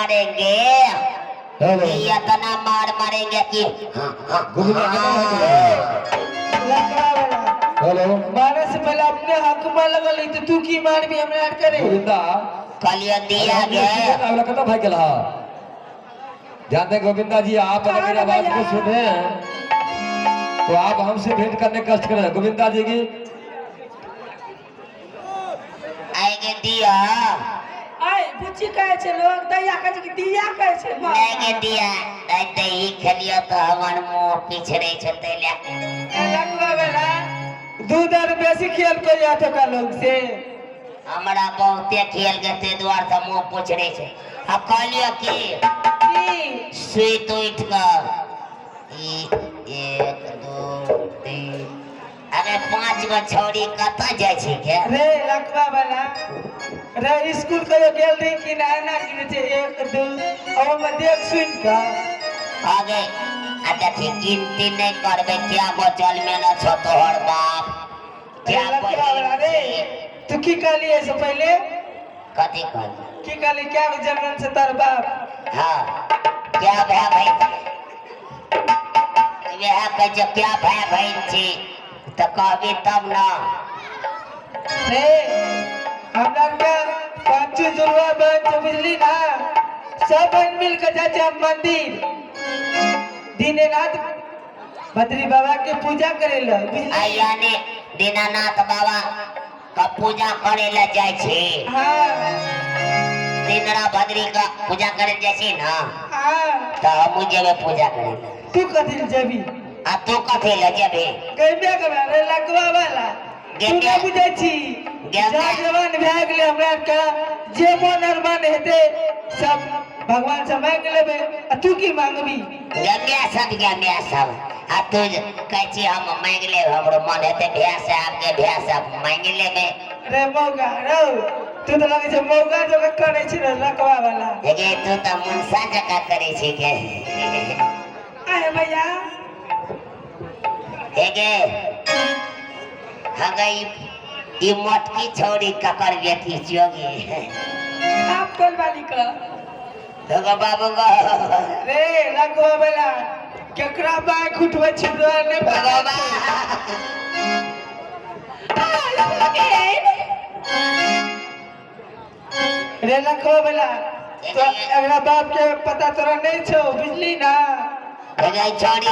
मारेंगे। हेलो। कि इतना मार मारेंगे कि गोविंदा कतऽ भागि गेलै? लकड़ा वाला। हेलो। मारे से पहले अपने हक में लगल तो तू की मारबी हमरा आर करे? गोविंदा। कहलियो दिया गे। अगला कतऽ भागि गेल? ध्यान दें गोविंदा जी, आप अगर मेरी आवाज को सुने तो आप हमसे भेंट करने कष्ट करें गोविंदा जी की। आएगे दिया। आय बुच्ची कहै छै लोग दैया कहै छै कि दिया कहै छै? नहीं गे दिया नहीं, दही खेलियो तो हमर मुंह पिछड़े छै तै ले। लकवा वाला, दूध आर बेसी खेल को या तो का लोग से। हमरा बहुते खेल के ते द्वार से मुंह पुछड़े छै। आ कहलियो कि की? सुति उठि कऽ ई एक दू तीन, अरे पाँच गो छौड़ी कतऽ जाइ छै के? रे लकवा वाला रे, स्कूल कहियो गेल रही कि ना? एना की छै एक दू और में देख सुन कऽ। आगे आ देखी, गिनती नहि करबै। क्या गो जलमेल छौ तोहर बाप? क्या रे लकवा वाला रे, तू की कहली ऐसे पहले? कथी कहली? की कहली, क्या जन्मन से तार बाप? हाँ, क्या भाई भाई, वएह कहै छै क्या भाई बहिन छी तऽ कहबी तब न। रे हमरा के पांचों जुड़वा बहन छै, बुझली ना? सब बहन मिल के जाइ छै हम मंदिर दीननाथ बद्री बाबा के पूजा करे ला, बुझली? आ यानी दीनानाथ बाबा के पूजा करे लए जाइ छी? हाँ। दीनरा बद्री के पूजा करे लए जाइ छी ना? हाँ। तऽ हमहूँ जेबै पूजा करे लए। तू कथी लए जेबी? आ तू कथी लए जेबही? गैबे के रे लकवा वाला, तू नहि बुझै छी। जा जवान भए गेलै हमरा के, जे मन अरमान हेतै सब भगवान से मांगि लेबै। आ तू की मांगबी? गम्या सब, गम्या सब। आ तू कहै छी हम मांगि लेब, हमरो मन हेतै भैया साहब के, भैया साहब मांगि लेबै। रे मौगा रौ, तू तऽ लगै छै मौगा जकाँ करै छी रे लकवा वाला। गे तू तऽ मुनसा जकाँ करै छी गे। आहे भैया। हे गे, हँ गे, ई मोटकी छौड़ी ककर बेटी छियो गे? आप कोल वाली का। गो बाबू गो। रे लकवा वाला, केकरा बाइक उठबै छी तोरा नहि पता? गो बा। रे लकवा वाला, तो एकरा बाप के पता तोरा नहीं छौ, बुझली ना? हे गे छौड़ी।